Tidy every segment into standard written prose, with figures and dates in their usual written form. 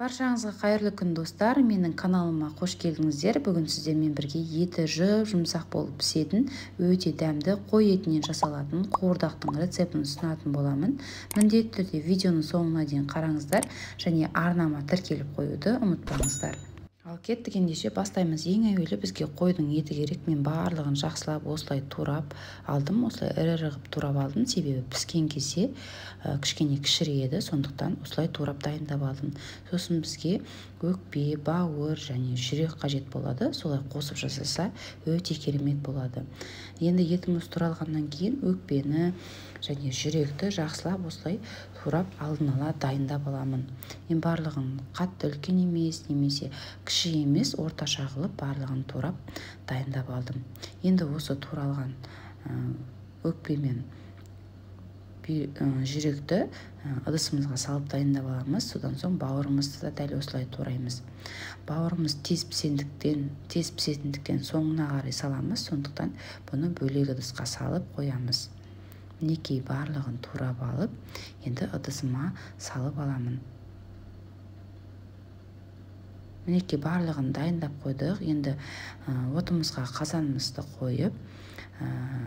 Баршаңызға қайырлы күн, достар! Менің каналыма қош келдіңіздер. Бүгін сіздермен бірге еті жұп-жұмсақ болып пісетін, өте дәмді қой етінен жасалатын қуырдақтың рецептін ұсынатын боламын. Міндетті түрде видеоның соңына дейін қараңыздар және арнама тіркеліп қоюды ұмытпаңыздар. Ал кеттік ендеше, бастаймыз. Ең әуелі бізге қойдың еті керек. Мен барлығын жақсылап осылай турап алдым, осылай ірі-ірі қылып турап алдым, себебі піскен кезде кішкене кішірейеді, сондықтан осылай турап дайындап алдым. Сосын бізге өкпе, бауыр және жүрек қажет болады. Солай қосып жасаса, өте керемет болады. Енді етіміз туралғаннан кейін өкпені және жүректі жақсылап осылай турап, алдын ала дайындап аламын. Мен барлығын қатты үлкен емес немесе кіші емес, орташа қылып барлығын турап дайындап алдым. Енді осы туралған өкпе мен жүректі ыдысымызға салып дайындап аламыз. Содан соң бауырымызды да дәл осылай тураймыз. Бауырымыз тез пісетіндіктен соңына қарай саламыз, сондықтан бұны бөлек ыдысқа салып қоямыз. Мінекей, барлығын турап алып, енді ыдысыма салып аламын. Мінекей, барлығын дайындап қойдық. Енді отымызға қазанымызды қойып,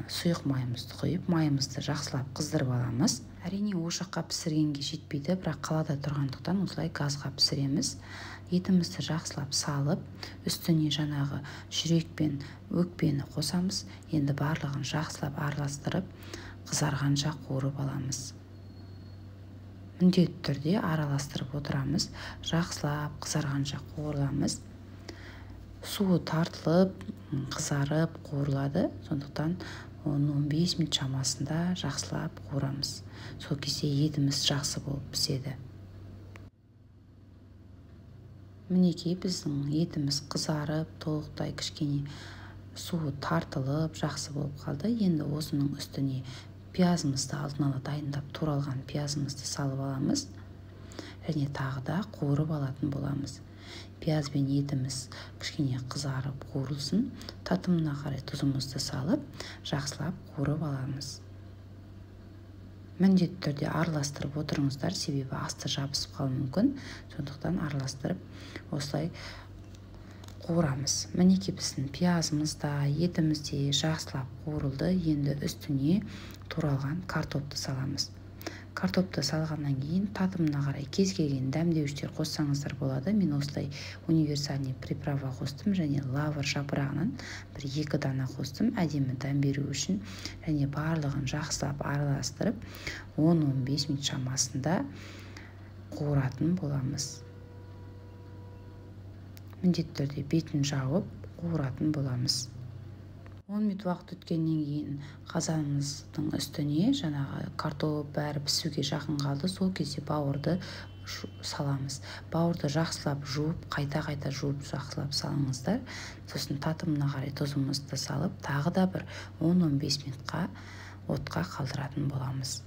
сұйық майымызды құйып, майымызды жақсылап қыздырып аламыз. Әрине, ошаққа пісіргенге жетпейді, бірақ қалада тұрғандықтан осылай газға пісіреміз. Етімізді жақсылап салып, үстіне жаңағы жүрек пен өкпені қосамыз. Енді барлығын жақсылап араластырып, қызарғанша қуырып аламыз. Міндетті түрде араластырып отырамыз, жақсылап қызарғанша қуырыламыз. Суы тартылып, қызарып қуырылады, сондықтан 10-15 минут шамасында жақсылап қуырамыз. Сол кезде етіміз жақсы болып піседі. Мінекей, біздің етіміз қызарып, толықтай кішкене суы тартылып, жақсы болып қалды. Енді осының үстіне пиязымызды, алдын ала дайындап туралған пиязымызды салып аламыз және тағы да қуырып алатын боламыз. Пияз бен етіміз кішкене қызарып қуырылсын. Татымына қарай тұзымызды салып, жақсылап қуырып аламыз. Міндетті түрде араластырып отырыңыздар, себебі асты жабысып қалуы мүмкін, сондықтан араластырып осылай қуырамыз. Мінекей, біздің пиязымыз да, етіміз де жақсылап қуырылды. Енді үстіне туралған картопты саламыз. Картопты салғаннан кейін татымына қарай кез келген дәмдеуіштер қоссаңыздар болады. Мен осылай универсальный приправа қостым және лавр жапырағынан бір екі дана қостым, әдемі дәм беру үшін. Және барлығын жақсылап араластырып, 10-15 минут шамасында қуыратын боламыз. Міндетті түрде бетін жауып қуыратын боламыз. 10 минут уақыт өткеннен кейін қазанымыздың үстіне жаңағы картоп, бәрі пісуге жақын қалды. Сол кезде бауырды саламыз. Бауырды жақсылап жуып, қайта-қайта жуып, жақсылап салыңыздар. Сосын татымына қарай тұзымызды салып, тағы да бір 10-15 минутқа отқа қалдыратын боламыз.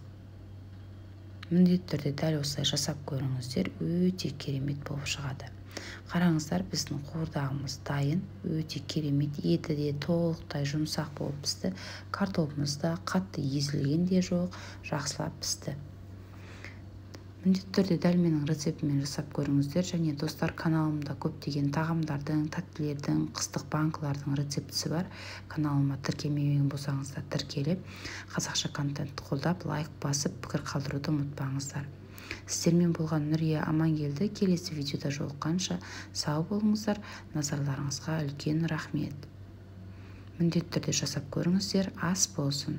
Міндетті түрде дәл осылай жасап көріңіздер, өте керемет болып шығады. Қараңыздар, біздің қуырдағымыз дайын. Өте керемет, еті де толықтай жұмсақ болып пісті, картопымыз да қатты езілген де жоқ, жақсылап пісті. Міндетті түрде дәл менің рецептіммен жасап көріңіздер. Және, достар, каналымда көптеген тағамдардың, тәттілердің, қыстық банкалардың рецептісі бар. Каналыма тіркелмеген болсаңыздар, тіркеліп, қазақша контентті қолдап, лайк басып, пікір қалдыруды ұмытпаңыздар. Сіздермен болған Нүрия Амангелді. Келесі видеода жолыққанша сау болыңыздар! Назарларыңызға үлкен рахмет. Міндетті түрде жасап көріңіздер. Ас болсын!